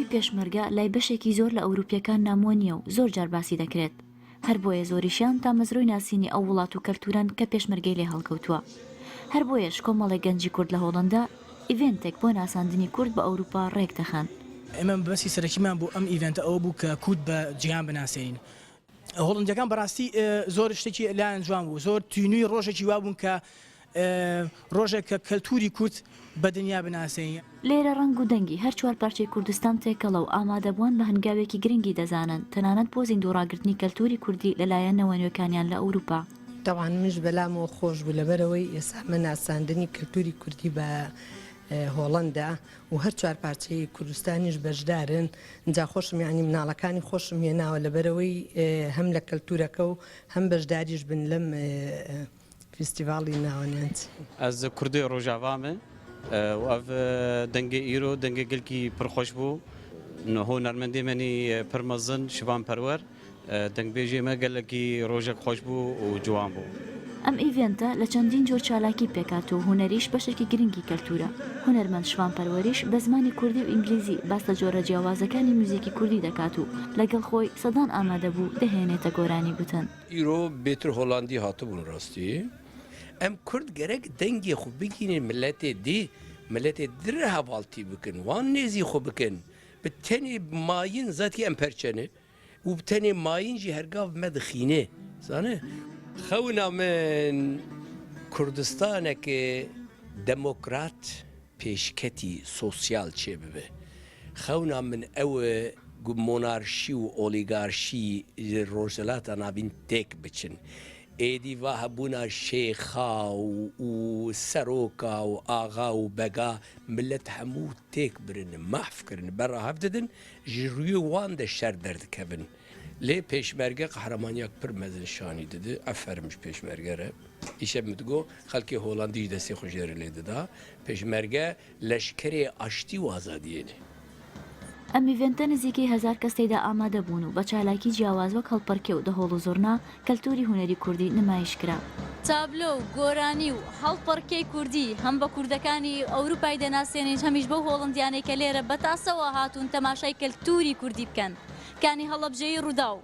کەلتووری پێشمەرگە لای بەشێکی زۆر لە ئەوروپییەکان نامۆ نییە و زۆر جار باسی دەکرێت. هەر بۆیە زۆریشیان تامەزرۆی ناسینی ئەو وڵات و کەلتوورەن کە پێشمەرگەی لێ هەڵکەوتووە. هەر بۆیەش کۆمەڵێک گەنجی کورد لە هۆڵەندا event ێک بۆ ناساندنی کورد بە ئەوروپا ڕێک دەخەن. ئێمە مەبەستی سەرەکیمان بۆ ئەم event ە ئەوە بوو کە کورد بە جیهان بناسێنین. هۆڵەندیەکان بەڕاستی زۆر شتێکی لایان جوان بوو، زۆر تینووی ڕۆژێکی وا بوون کە ڕۆژێک کە کەلتووری کورد بە دنیا بناسێنین. لێرە ڕەنگ و دەنگی هەر چوارپارچەی کوردستان تێکەڵە و ئامادەبووان بە هەنگاوێکی گرنگی دەزانن تەنانەت بۆ زیندوو ڕاگرتنی کەلتووری کوردی لەلایەن نەوە نوێکانیان لە ئەوروپا. تەبعەن منیش بەلامەوە خۆش بوو لەبەرئەوەی ئێستا ئەمە ناساندنی کەلتووری کوردی بە هۆڵەندا و هەر چوارپارچەی کوردستانیش بەشدارن جا خۆشم یانی مناڵەکانی خۆشم هێناوە لەبەرئەوەی هەم لە کەلتوورەکە و هەم بەشداریش بن لەم فیستیڤاڵی ناوەنیان چی. ئەز کوردێ ڕۆژاڤا مە و ئەڤ دەنگێ ئیرۆ دەنگێ گەلکی پر خوەش بوو. هونەرمەندێ مەنی پر مەزن شڤان پەروەر دەنگبێژێ مە گەلەکی ڕۆژەک خوەش بوو و جوان بوو. ئەم event ە لە چەندین جۆر چالاکی پێکهاتووە و هونەریش بەشێکی گرنگی کەلتوورە. هونەرمەند شڤان پەروەریش بە زمانی کوردی و ئینگلیزی باس لە جۆرە جیاوازەکانی میوزیکی کوردی دەکات و لەگەڵ خۆی سەدان ئامادەبوو دەهێنێتە گۆرانی گوتن. ئیرۆ بێتر هۆلاندی هاتبوون ڕاستی. ئەم کورد گەرەک دەنگێ خو بگینن ملەتێ دی، ملەتێ در هەڤاڵتی بکن، وان نێزی خو بکن. bi tenê mayin zatî em perçe ne û bi tenê mayin jî hergav me dixîne. Zane? Xewna min Kurdistaneke demokrat pêşketî sosyal çêbibe. Xewna min ew e ku monarşî û olîgarşî ji Rojhilata Navîn têk biçin. Êdî va hebûna şêxa û seroka û axa û bega milet hemû têk birin, mahf kirin, berra hev didin, ji rûyê wan de şer derdikevin. Lê pêşmerge qehremaniyak pir mezin şanî didi, eferim ji pêşmerge re. Îşev min digot, xelkê Holandî ji destê xwe jê re lê dida. Pêşmerge leşkerê aştî û azadiyê ne. ئەم event ە نزیکەی هەزار کەس تێیدا ئامادە بوون و بە چالاکی جیاواز وەک هەڵپەرکێ و دەهۆڵ و زوڕنا کەلتووری هونەری کوردی نمایش کرا. تابلۆ و گۆرانی و هەڵپەڕکێی کوردی هەم بە کوردەکانی ئەوروپای دەناسێنین هەمیش بەو هۆڵندیانەی کە لێرە بە تاسەوە هاتوون تەماشای کەلتووری کوردی بکەن. کانی هەڵەبجەیی رووداو.